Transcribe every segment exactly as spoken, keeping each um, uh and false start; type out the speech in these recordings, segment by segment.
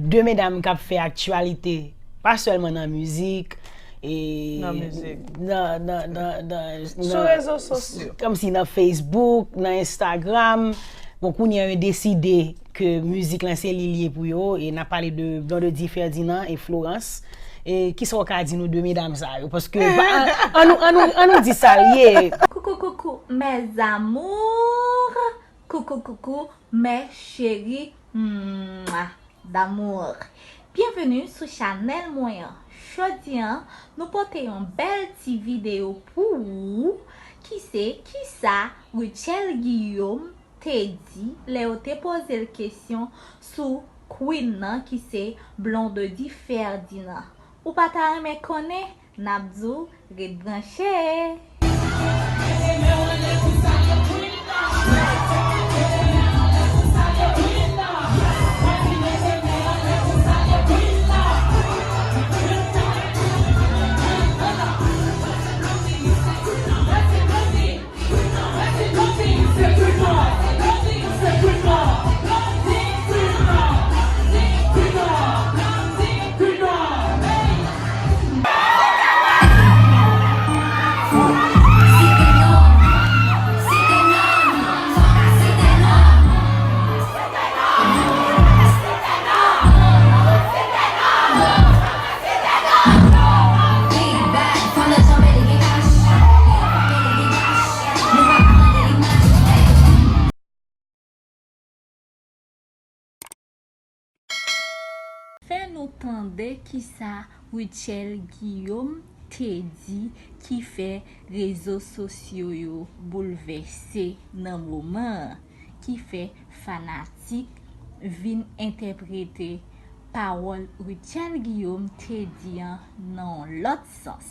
De medam k ap fè aktyalite, pa sèlman nan mizik, e, Nan mizik. nan, nan, nan, nan, Sou nan- rezo sosyo. Kòmsi nan Facebook, nan Instagram. Bon, kounye a yo deside ke mizik lan se li l ye pou yo, e n ap pale de Blondedy Ferdinand e Florence. E kisa w ka di nou de medam sa yo? Paske, an, an nou, an nou, an nou di sa l ye. Coucou, coucou, mes amours. Coucou, coucou, mes chéris. Mwa, d'amour. Byenveni sou chanèl mwen an. Jodi an, nou pote yon bèl ti videyo pou ou ki se kisa Rutshelle Guillaume te di lè yo te poze l kesyon sou Queen nan ki se Blondedy Ferdinand. Ou pa ta renmen konnen? N ap di w ret branche! Fè nou tande kisa Rutshelle Guillaume te di ki fè rezo sosyo yo boulvèse nan moman an, ki fè fanatik vin entèprete pawòl Rutshelle Guillaume te di an nan yon lòt sans.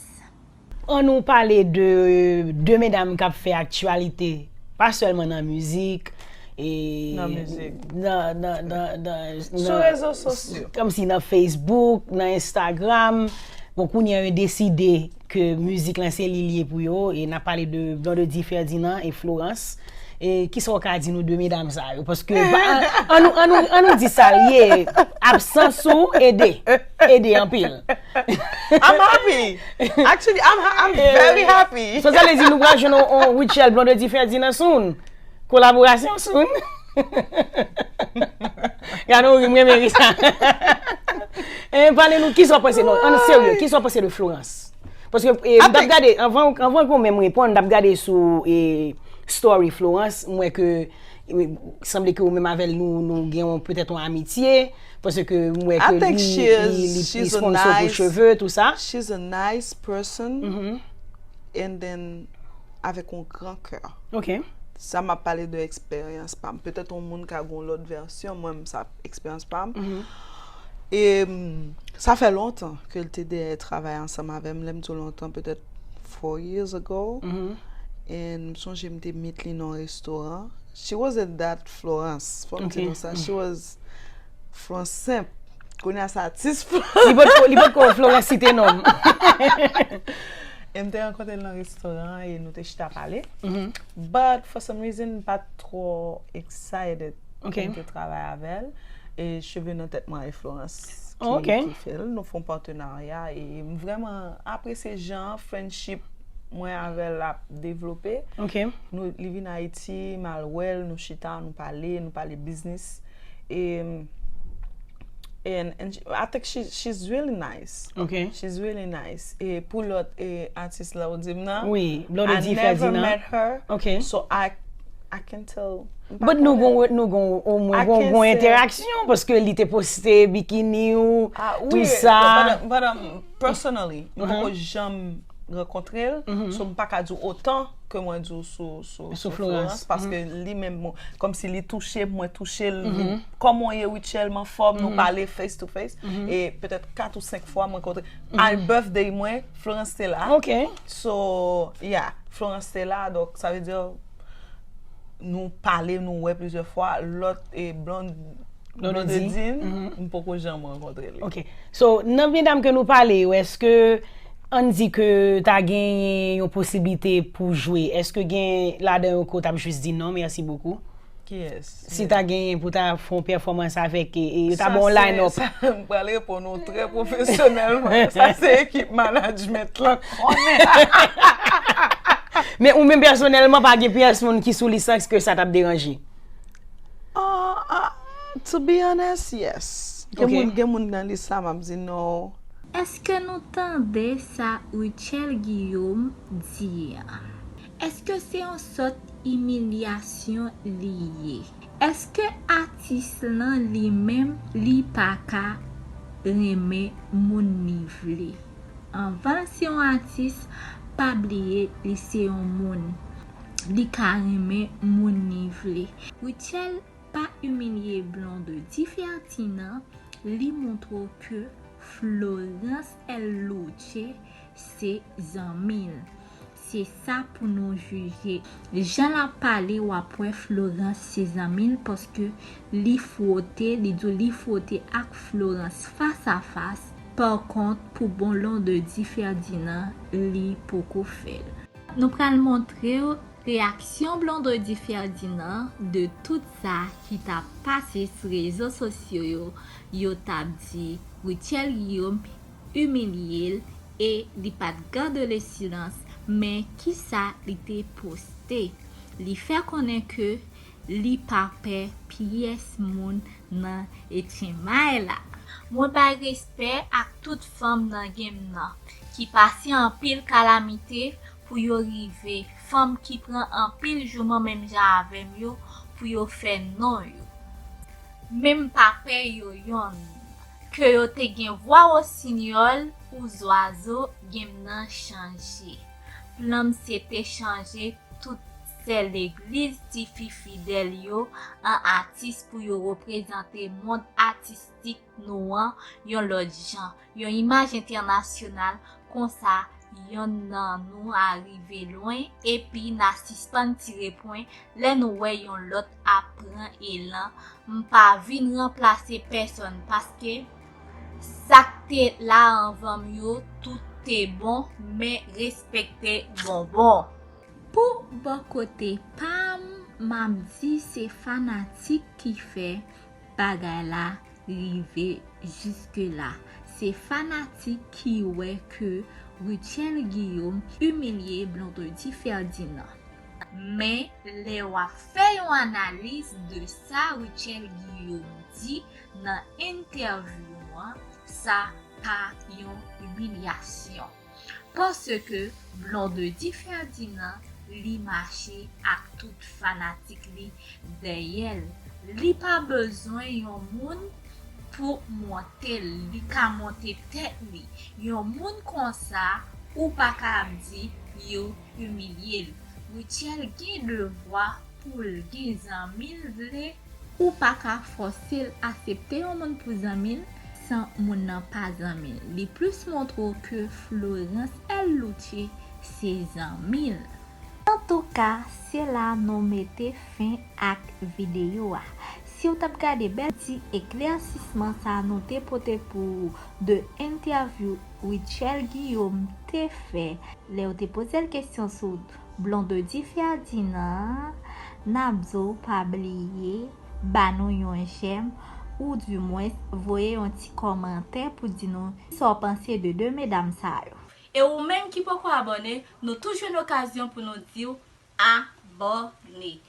An nou pale de de medam k ap fè aktyalite, pa sèlman nan mizik, e, Nan mizik. nan, nan, nan, nan, Sou rezo sosyo. Kòmsi nan Facebook, nan Instagram. Bon, kounye a yo deside ke mizik lan se li l ye pou yo, e n ap pale de Blondedy Ferdinand e Florence. E kisa w ka di nou de medam sa yo? Paske, an, an nou, an nou, an nou di sa l ye, absans ou ede, ede anpil. I'm happy. Actually, I'm, ha- I'm very happy. So, sa vle di nou pral jwenn yon, yon Rutshelle Blondedy Ferdinand soon. Kolaborasyon soon. Gade yon ri, m renmen ri sa. E pale nou, kisa w panse, non, an serye, kisa w panse de Florence? Paske, e, m t ap gade, anvan, anvan ke w menm reponn, m t ap gade sou, e, story Florence, m wè ke, e, sanble ke ou menm avè l nou, nou gen yon, petèt yon amitye, paske m wè I ke think li, she li, is, li, li she's a sponsor pou nice, cheve, tou sa. She's a nice person, and then avèk yon gran kè. Ok. Sa m ap pale de eksperyans pa m. Petèt yon moun ka gen yon lòt vèsyon, mwen, m sa eksperyans pa m. E, m, sa fè lontan ke l te dèyè travay ansanm avè m. Lè m di w lontan, petèt four years ago. And m sonje m te meet li nan yon restoran. She wasn't that Florence. Fò m di nou sa. She was Florence senp. Kounye a se atis Florence. Li potko, li potko Florence site non m. E m te rankontre l nan restoran e nou te chita pale. But for some reason, m pa t twò excited pou m te travay avè l. E cheve nan tèt mwen e Florence ki, ki fè l. Nou fè yon patenarya e m vrèman apresye jan friendship mwen avè l ap devlope. Nou, li vin Ayiti, m al wè l, nou chita, nou pale, nou pale biznis. E, and, and she- I think she, she's really nice. She's really nice. E pou lòt e, atis la ou di m nan, Wi, Blondedy I never Ferdinand. Met her. Ok. So I, I can tell. M pa But nou konnen. gon, nou gon, omwen I gon, can't gon say. Enteraksyon, paske li te poste bikini ou, Ah, tou wi, sa. But, but, um, personally, m poko janm rankontre l, so m pa ka di w otan ke mwen di w sou, sou, Sou Florence. Paske li menm, bon, kòmsi li touche m, mwen touche l, li, kòman w ye Rutshelle, m anfòm, nou pale face to face, e petèt kat ou senk fwa mwen kontre. Al birthday mwen, Florence te la. Ok. So, yeah, Florence te la, donk sa vle di nou pale, nou wè plizyè fwa, lòt e Blond- Blondedy. Blondedine, m poko janm rankontre li. Ok. So, nan medam ke nou pale yo, èske ann di ke ta genyen yon posiblite pou jwe, èske gen ladan yo ke w t ap jis di non, merci beaucoup? Kiyès? Si ta genyen pou ta fè yon pèfòmans avèk e, e yo ta Sa bon se- line up. Sa, m pral reponn ou trè pwofesyonèlman. Sa se ekip management lan konnen. Men ou menm pèsonèlman pa gen pyès moun ki sou lis lan ke sa t ap deranje. Ah, ah, to be honest, yes. Gen Ok. Moun, gen moun nan lis la, m ap di no. Èske nou tande sa Rutshelle Guillaume di an? Èske se yon sòt imilyasyon li ye? Èske atis lan li menm li pa ka renmen moun li vle? Anvan l se yon atis, pa bliye li se yon moun. Li ka renmen moun li vle. Rutshelle pa imilye Blondedy Ferdinand, li montre w ke Florence L. Louche se zanmi l. Se sa pou nou jije. Jan l ap pale, w ap wè Florence se zanmi l paske li fwote, li di w li fwote ak Florence fas a fas. Pa kont, pou Blondedy Ferdinand, li poko fè l. Nou pral montre w reyaksyon Blondedy Ferdinand de tout sa ki t ap pase sou rezo sosyo yo. Yo t ap di Rutshelle Guillaume imilye l e li pa t gade le silans, men kisa li te poste? Li fè konnen ke li pa pè pyès moun nan etchenmay la. Mwen bay respè ak tout fanm nan game nan ki pase anpil kalamite pou yo rive, fanm ki pran anpil jouman menm jan avè m yo pou yo fè non yo. Men m pa pè yo yonn. Ke yo te gen vwa wosinyòl ou zwazo, game nan chanje. Plan m se te chanje tout sè legliz tifi fidèl yo an atis pou yo reprezante mond atistik nou an yon lòt jan, yon imaj entènasyonal, konsa yonn nan nou a rive lwen epi n a sispann tire pwen lè nou wè yon lòt ap pran elan. M pa vin ranplase pèsonn paske sa k te la anvan m yo tout te bon, men respekte bonbon. Pou bò kote pa m, m ap di se fanatik ki fè bagay la rive jiske la. Se fanatik ki wè ke Rutshelle Guillaume imilye Blondedy Ferdinand. Men lè w ap fè yon analiz de sa Rutshelle Guillaume di nan entèvyou an, sa pa yon imilyasyon. Paske Blondedy Ferdinand, li mache ak tout fanatik li dèyè l. Li pa bezwen yon moun pou monte l, li ka monte tèt li. Yon moun konsa, ou pa ka ap di yo imilye l. Rutshelle gen devwa pou l gen zanmi l vle. Ou pa ka fòse l aksepte yon moun pou zanmi l san moun nan pa zanmi l. Li plis montre w ke Florence L. Louche se zanmi l. Antouka, se la nou mete fen ak videyo a. Si w t ap gade bèl ti eklèsisman sa nou te pote pou ou de entèvyou Rutshelle Guillaume te fè lè yo te poze l kesyon sou Blondedy Ferdinand, n ap di w pa bliye ba nou yon j'aime ou dimwens voye yon ti kòmantè pou di nou sa w panse de de medam sa yo. E ou menm ki poko abòne, nou tou jwenn okazyon pou nou di w abòne.